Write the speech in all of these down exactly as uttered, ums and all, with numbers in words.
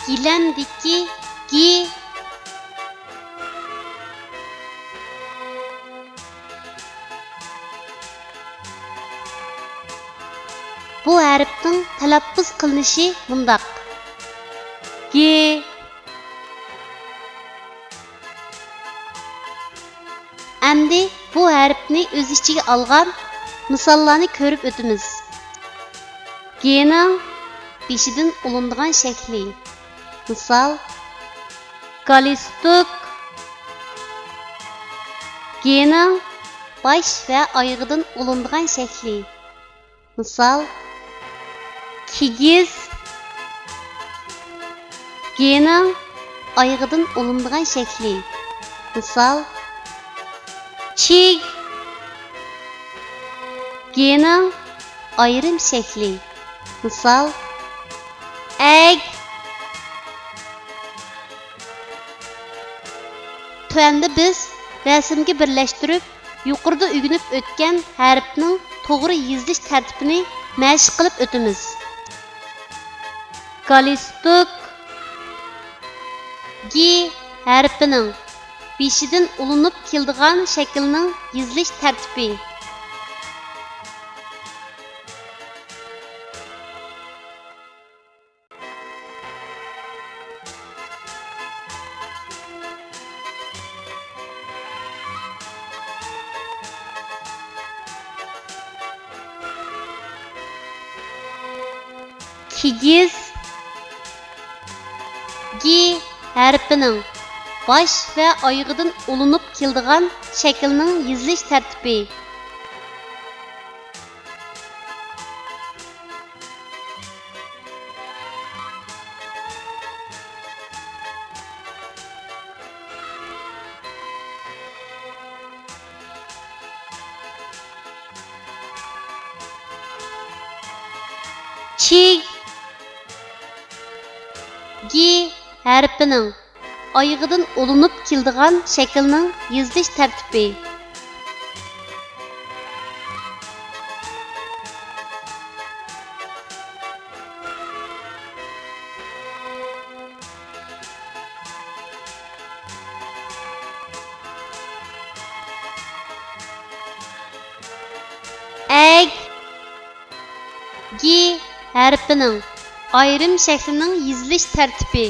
گىلەمدىكى گى. بۇ ھەرپنىڭ تەلەپپۇز قىلىنىشى مۇنداق: گې. ئەمدى بۇ ھەرپنى ئۆز ئىچىگە ئالغان مىساللارنى كۆرۈپ ئۆتىمىز. گېنىڭ بېشىدىن ئۇلىنىدىغان شەكلى. مىسال، گالىستۇك. گېنىڭ باش ۋە ئايىغىدىن ئۇلىنىدىغان شەكلى. مىسال، كىگىز. گېنىڭ ئايىغىدىن ئۇلىنىدىغان شەكلى. مىسال، چىگ. گېنىڭ ئايرىم شەكلى. مىسال، ئەگ. تۆۋەندە بىز رەسىمگە بىرلەشتۈرۈپ، يۇقىرىدا ئۆگىنىپ ئۆتكەن ھەرپنىڭ توغرا يېزىلىش تەرتىپىنى مەشىق قىلىپ ئۆتىمىز. گالىستۇك. گې ھەرپىنىڭ بېشىدىن ئۇلىنىپ كېلىدىغان شەكىلنىڭ يېزىلىش تەرتىپى. كىگىز. گې ھەرپىنىڭ باش ۋە ئايىغىدىن ئۇلىنىپ كېلىدىغان شەكىلنىڭ يېزىلىش تەرتىپى. چىگ. گې ھەرپىنىڭ ئايىغىدىن ئۇلىنىپ كېلىدىغان شەكىلنىڭ يېزىلىش تەرتىپى. ئەگ. گې ھەرپىنىڭ ئايرىم شەكلىنىڭ يېزىلىش تەرتىپى.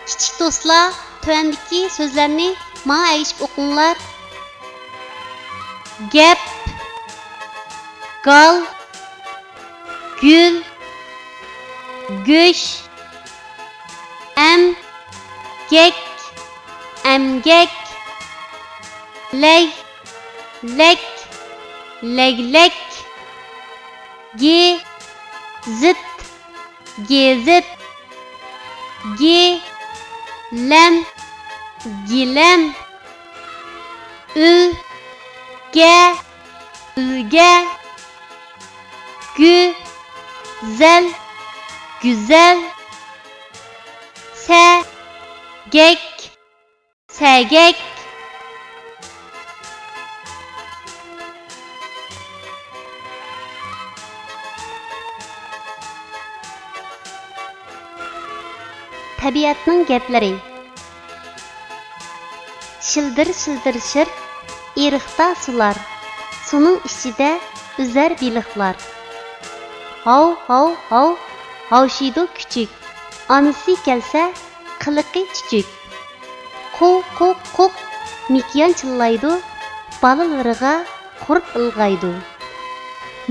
كىچىك دوستلار، تۆۋەندىكى سۆزلەرنى ماڭا ئەگىشىپ ئوقۇڭلار. گەپ، گال، گۈل، گۆش، ئەم، گەك، ئەمگەك، لەگ، لەك، لەگلەك، گې، زىت، گېزىت، گى، لەم، گىلەم، ئۈل، گە، ئۈلگە، گۈ، زەل، گۈزەل، سە، گەك، سەگەك. تەبىئەتنىڭ گەپلىرى. شىلدىر شىلدىر شىر، ئېرىقتا سۇلار، سۇنىڭ ئىچىدە ئۈزەر بېلىقلار. ھاۋ، ھاۋ، ھاۋ، ھاۋشىيدۇ كۈچۈك، ئانىسى كەلسە، قىلىقى چۈچۈك. قۇ، قۇ، قۇق، مېكىيان چىللايدۇ، بالىلىرىغا قۇرت ئىلغايدۇ.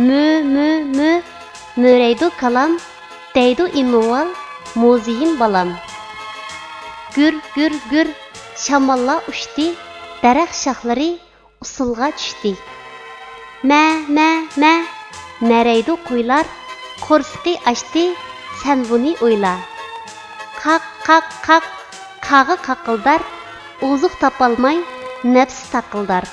مۆ، مۆ، مۆ، مۆرەيدۇ كالام، دەيدۇ ئىمىۋال، موزىيىم بالام. گۈر، گۈر، گۈر، شاماللار ئۇچتى، دەرەخ شاخلىرى ئۇسسۇلغا چۈشتى. مە، مە، مە، مەرەيدۇ قويلار، قورسىقى ئاچتى، سەن بۇنى ئويلا. قاق، قاق، قاق، قاغا قاقىلدار، ئوزۇق تاپالماي، نەپسى تاقىلدار.